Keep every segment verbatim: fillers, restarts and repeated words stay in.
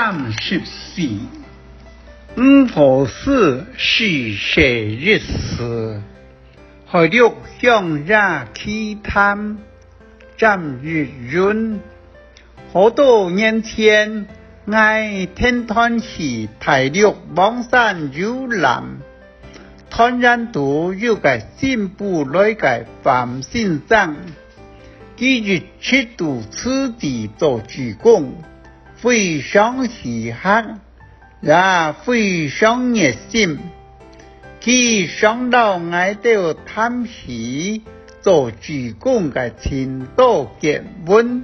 三十四，吳和始逝世一事，海陸鄉野奇談，詹益雲。好多年前，𠊎跈團去大陸黃山遊覽，團員肚有個新埔來个范先生，佢一直都自己做志工， 非常稀罕，也非常熱心。佢常摎𠊎兜談起做志工个盡多見聞。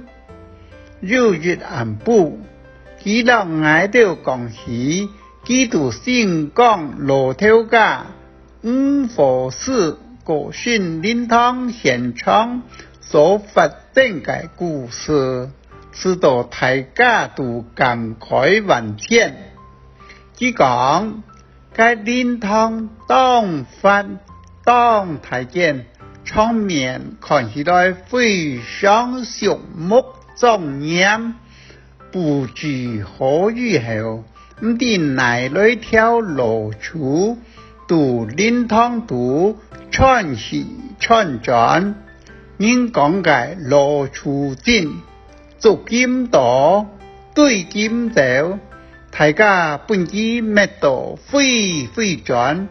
有一暗晡，佢摎𠊎兜講起佢在新光老頭家 吳和始過身靈堂現場所發生个故事，使到大家都感慨萬千。佢講，該靈堂當闊、當大間，場面看起來非常肅穆莊嚴。 布置好以後，毋知哪來條老鼠，在靈堂肚竄去竄轉。人講个老鼠精，捉佢毋到，追佢毋走，大家分佢搣到飛飛轉，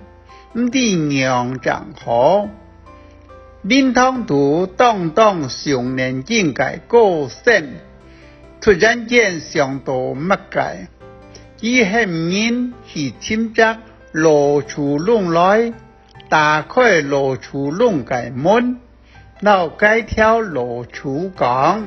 毋知仰正好。靈堂肚當當上年紀个高僧， 突然間想到麼个，佢喊人去尋隻老鼠籠來，打開老鼠籠个門，摎該條老鼠講：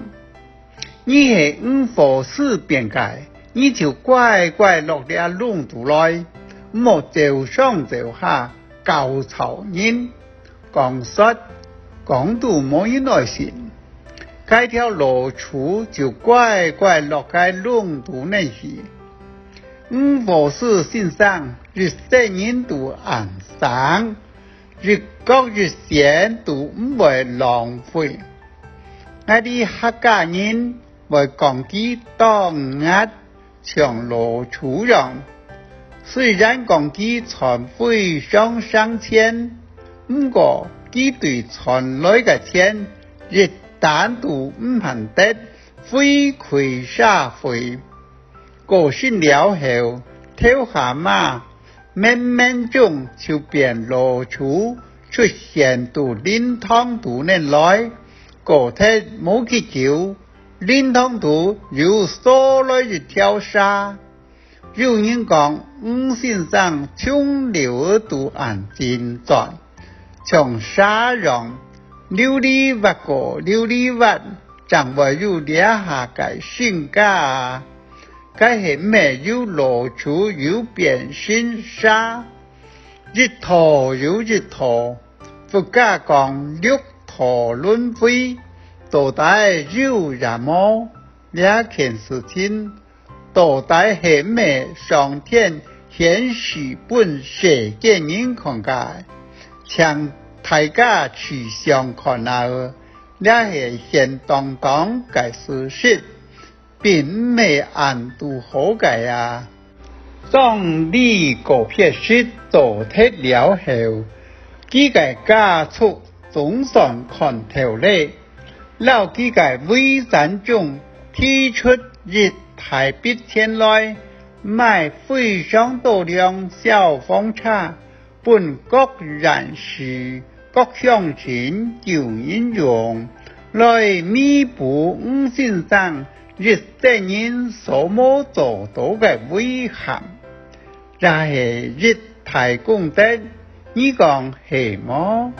「你係吳和始變个，你就乖乖落這籠肚來，毋好走上走下，搞吵人。」 講煞，講到無人愛信。該條老鼠就乖乖落該籠肚內去。吳和始先生一世人都恁省，一角一仙都毋會浪費。𠊎俚客家人會講佢當閼， 像老鼠樣。雖然講佢賺非常省錢，毋過佢對賺來个錢一旦都毋盼得回饋社會。過身了後，頭下嫲 冥冥中就變老鼠出現到靈堂肚內來，過忒無幾久，靈堂肚又趖來一條蛇。有人講吳先生從來都恁精鑽， 像蛇樣，溜哩滑過溜哩滑，正會有這下个身價啊！該係毋係有老鼠有變成蛇，一套又一套，佛家講六道輪迴，到底有也無？這件事情 到底係毋係上天顯示分世間人看个？請大家試想看啊，這係現當當个事實，並毋係恁堵好个啊！喪禮告別式做忒了後，佢个家屬總算看透咧， 摎佢个遺產中提出一大筆錢來，買非常多輛消防車，分各縣市、各鄉鎮救人用，來彌補吳先生一世人所無做到个遺憾。這係一大功德，你講係無？